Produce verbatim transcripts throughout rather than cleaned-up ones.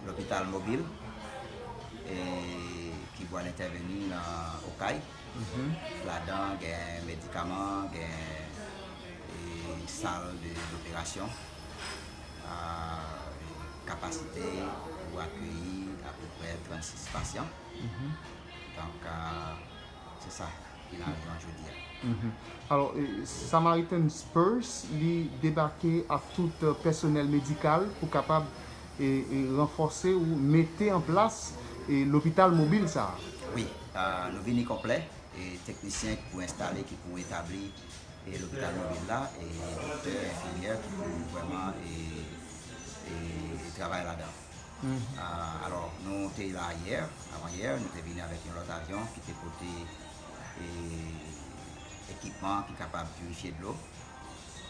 lopital mobil e ki pral entèveni nan Okay. Ladan gen medikaman, gen e, sal de, doperasyon, a, kapasite pou akeyi apeprè trannsis pasyan. Donk, a, se sa ki nan reyon jodi a. Alò, e, Samaritan's Purse, li debake ak tout e, pèsonèl medikal pou kapab e, e, ranfòse ou mete an plas e, lopital mobil sa a. Wi, a, nou vini konplè, e teknisyen ki pou enstale, ki pou etabli e lopital mobil la, e doktè, enfimyè ki pou vrèman e, e, e travay ladan. A, alò, nou te la yè, avan yè, nou te vini avèk yon lòt avyon ki te pote e, ekipman ki kapab pirifye dlo.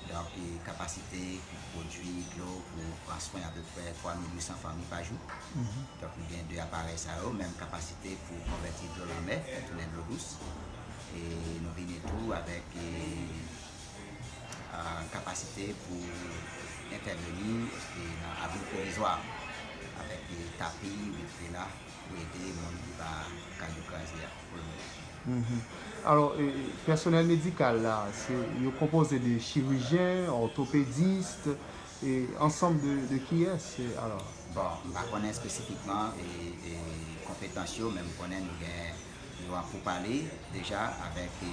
Donk, e, kapasite pou pwodui dlo pou pran swen apeprè twa mil uit san fanmi pa jou. Donk, nou gen de aparèy sa yo, menm kapasite pou konvèti dlo lanmè, fè tounen dlo dous. E nou vini tou avèk e, a, kapasite pou entèveni e, nan abri pwovizwa avèk e, tapi, matelas pou ede moun ki pa kay yo kraze a pou le moman. Alò, e, pèsonèl medikal la, se, yo konpoze de chirijyen, òtopedis, e ansanm de, de kiyès, e, alò? Bon, m pa konnen espesifikman e, e konpetans yo, men m konnen nou gen yon poupale deja avèk e,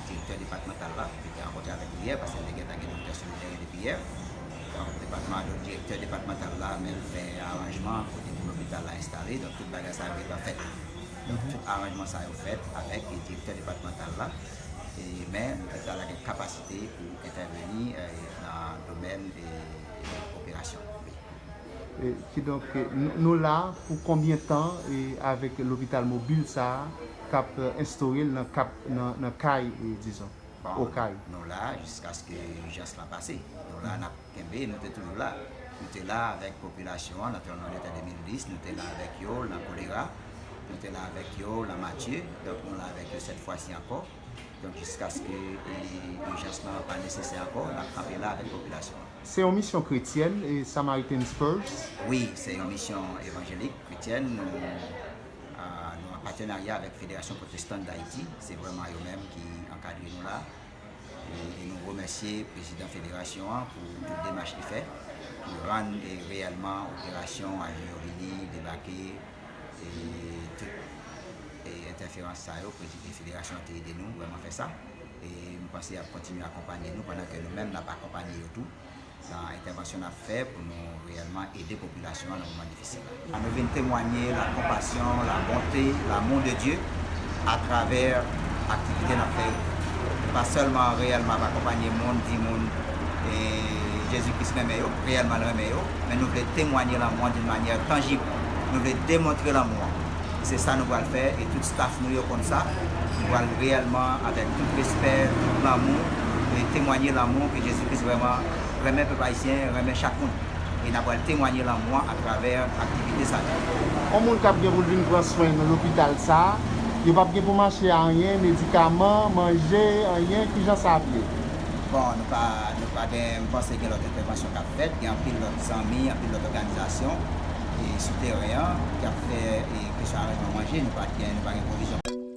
direktè depatmantal la. Nou te rankontre avèk li yè, paske l te gentan gen doktè sou le teren depi yè. Donk, depatman, donk, direktè depatmantal la menm fè aranjman kote pou lopital la enstale. Donk, tout bagay sa yo gentan fèt. Donk, tout aranjman sa yo fèt avèk e, direktè depatmantal la. E, men, lopital la gen kapasite pou entèveni e, nan domèn e, e, operasyon. E, kidonk, e, nou, nou la pou konbyen tan e, avèk lopital mobil sa a k ap e, enstore l nan, k ap, nan, nan kay, e, dizon, Bon, Okay? Nou la jiskaske ijans lan pase. Nou la, n ap kenbe, nou te toujou la. Nou te la avèk popilasyon an, nan trannblemanntè de mil dis, nou te la avèk yo nan kolera, nou te la avèk yo nan Matye, donk nou la avèk yo sèt fwa si ankò. Donk, jiskaske e, ijans lan pa nesesè ankò, n ap kanpe la avèk popilasyon an. Se yon misyon kretyèn, e, Samaritan's Purse? Wi, se yon misyon evanjelik, kretyèn. Nou, a, nou an patenarya avèk Federasyon Pwotestan d Ayiti. Se vrèman yo menm ki ankadre nou la. E, e nou remèsye prezidan federasyon an pou tout demach li fè pou rann e, reyèlman operasyon avyon vini, debake, e tout e, entèferans sa yo, prezidan federasyon an te ede nou vrèman fè sa. E m panse y ap kontinye akonpanye nou pandan ke nou menm n ap akonpanye yo tou nan entèvansyon n ap fè pou nou reyèlman ede popilasyon an nan moman difisil la. Nou vin temwanye la konpasyon, la bonte, l'amour de Dieu atravè aktivite n ap fè yo. Nou pa sèlman reyèlman ap akonpanye moun, di moun e Jezi Kris renmen yo, reyèlman l renmen yo, men nou vle temwanye lanmou an d'une manière tangible. Nou vle demontre lanmou an. E se sa nou pral fè, e tout staff nou yo konn sa. Nou pral reyèlman, avèk tout respè, tout lanmou, e temwanye lanmou ke Jezi Kris vrèman renmen pèp ayisyen, renmen chak moun. E n ap pral temwanye lanmou an atravè aktivite sa yo. Yon moun k ap gen pou l vin pran swen nan lopital sa a, yo p ap gen pou mache anyen, medikaman, manje, anyen, kijan sa ap ye? Bon, nou pa, nou pa gen, m panse gen lòt entèvansyon k ap fèt, gen anpil lòt zanmi, anpil lòt òganizasyon e sou teren an k ap fè e kesyon aranjman manje, nou pa t gen, nou pa gen pwovizyon.